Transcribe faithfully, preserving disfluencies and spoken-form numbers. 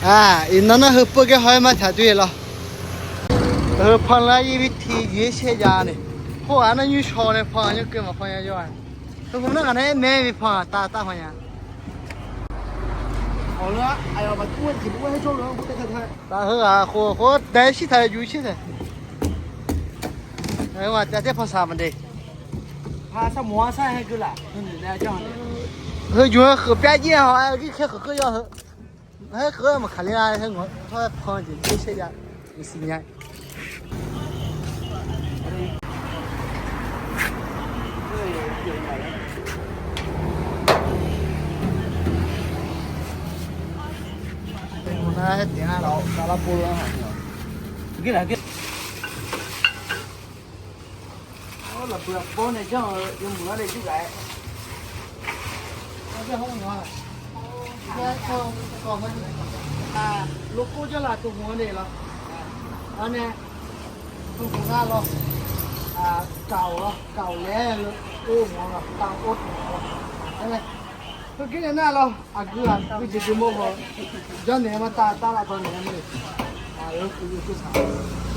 Aq, iqnan nar heu peugar haw-aer ma taq doer lawr. Heu pan lar ir bi tiq yoeq-aer shaer ja ni. Khoerghaq nar nymr shaw nae pan nymr keuv maqpan nya jawr-a. Heu hmq nar ghaq nae aer mae bi pan-aq tav tav pan nya. Taf heughaq khof khof dae shir taq-eu juq shir tae. Maq tav taer pan saq maqde. Heu juq-anr kheuf pyar jir haw-aer gir khaer kheuf keuv yawr heu. Haer kheuf-aer maqkaq ler-a, haer ngawq tawr-aer pan jeq jir shaer ja. Maqsiq nya. Nar haer taef-a lawr, lavlar pov-eu-anr haq-a. Lafbuiq aqbawr nae janr-eu yawmuiq-anr nae jir ghaq-aer, loqkov janr laf tov hmq-anr nae lawr. Arnae, tov hmq ngar lawr. Kaq-awq lawr, kaq-awq laer-eu, or hmq-anr lawr, kaq-awq or tov hmq-anr lawr. Arnae, heukeuv nae nar lawr, aqgeu aqgeu jeq jeq mawr haw, janrnaeq-aer ma tav tav laf dawq naeq-aer ma le. Aqyawf kuv yawshuir saq-awq.